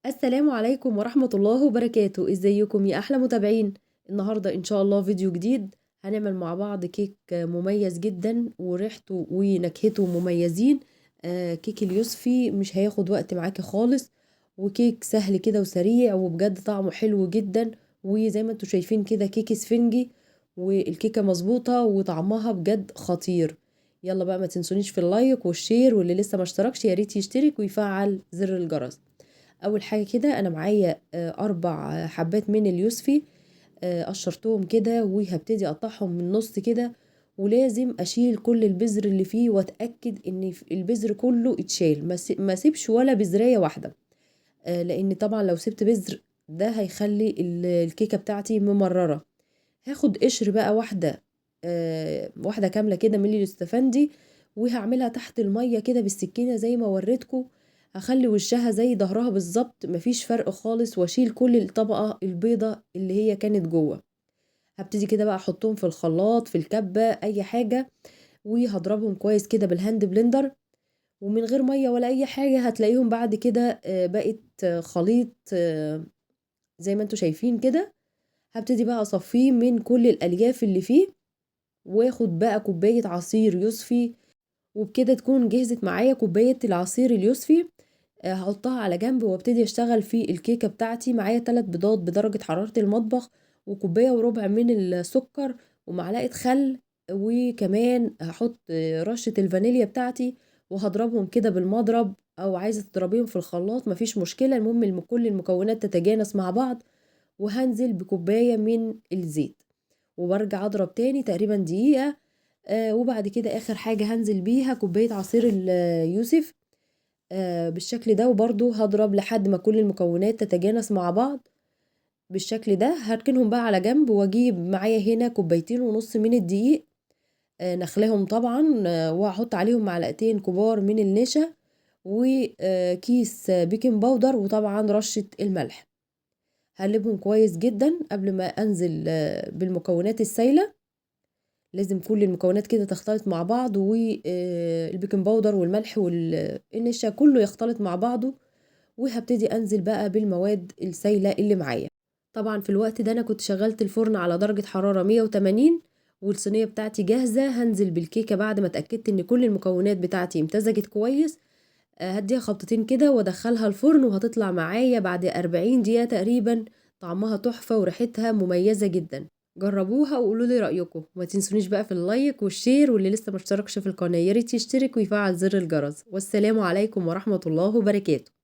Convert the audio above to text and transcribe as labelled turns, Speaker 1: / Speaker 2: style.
Speaker 1: السلام عليكم ورحمة الله وبركاته. ازيكم يا احلى متابعين؟ النهاردة ان شاء الله فيديو جديد، هنعمل مع بعض كيك مميز جدا وريحته ونكهته مميزين. كيك اليوسفي مش هياخد وقت معاكي خالص، وكيك سهل كده وسريع وبجد طعمه حلو جدا، وزي ما انتوا شايفين كده كيك اسفنجي والكيكة مظبوطة وطعمها بجد خطير. يلا بقى ما تنسونيش في ال like وال share، واللي لسه ما اشتركش يا ريت يشترك ويفعل زر الجرس. اول حاجه كده انا معايا 4 حبات من اليوسفي، قشرتهم كده وهبتدي اقطعهم من النص كده، ولازم اشيل كل البذر اللي فيه واتاكد ان البذر كله اتشال، ما سيبش ولا بذريه واحده، لان طبعا لو سبت بذر ده هيخلي الكيكه بتاعتي ممرره. هاخد قشر بقى واحده كامله كده من اليوستفندي، وهعملها تحت الميه كده بالسكينه زي ما وريتكم، هخلي وشها زي ظهرها بالظبط مفيش فرق خالص، واشيل كل الطبقه البيضه اللي هي كانت جوه. هبتدي كده بقى احطهم في الخلاط في الكبه اي حاجه، وهضربهم كويس كده بال hand blender ومن غير ميه ولا اي حاجه. هتلاقيهم بعد كده بقت خليط زي ما انتوا شايفين كده. هبتدي بقى اصفيه من كل الالياف اللي فيه، واخد بقى كوبايه عصير يوسفي، وبكده تكون جهزت معايا كوبايه العصير اليوسفي. هحطها على جنب وابتدي اشتغل في الكيكه بتاعتي. معايا 3 بيضات بدرجه حراره المطبخ، وكوبايه وربع من السكر، ومعلقه خل، وكمان هحط رشه الفانيليا بتاعتي، وهضربهم كده بالمضرب او عايزه تضربيهم في الخلاط مفيش مشكله، المهم كل المكونات تتجانس مع بعض. وهنزل بكوبايه من الزيت وبرجع اضرب تاني تقريبا دقيقه. وبعد كده اخر حاجه هنزل بيها كوبايه عصير اليوسف بالشكل ده، وبرضو هضرب لحد ما كل المكونات تتجانس مع بعض بالشكل ده. هركنهم بقى على جنب، واجيب معايا هنا 2.5 كوباية من الدقيق، نخلاهم طبعا، وهحط عليهم معلقتين كبار من النشا وكيس baking powder، وطبعا رشة الملح. هقلبهم كويس جدا قبل ما انزل بالمكونات السايلة. لازم كل المكونات كده تختلط مع بعض، وال baking powder والملح والنشا كله يختلط مع بعضه. وهبتدي انزل بقى بالمواد السايلة اللي معايا. طبعا في الوقت ده انا كنت شغلت الفرن على درجة حرارة 180، والصينية بتاعتي جاهزة. هنزل بالكيكة بعد ما اتأكدت ان كل المكونات بتاعتي امتزجت كويس. هديها خبطتين كده وادخلها الفرن، وهتطلع معايا بعد 40 دقيقة تقريبا. طعمها تحفة وريحتها مميزة جدا. جربوها وقولوا لي رأيكم، وما تنسونيش بقى في ال like وال share، واللي لسه ما اشتركش في القناة يا ريت يشترك ويفعل زر الجرس. والسلام عليكم ورحمة الله وبركاته.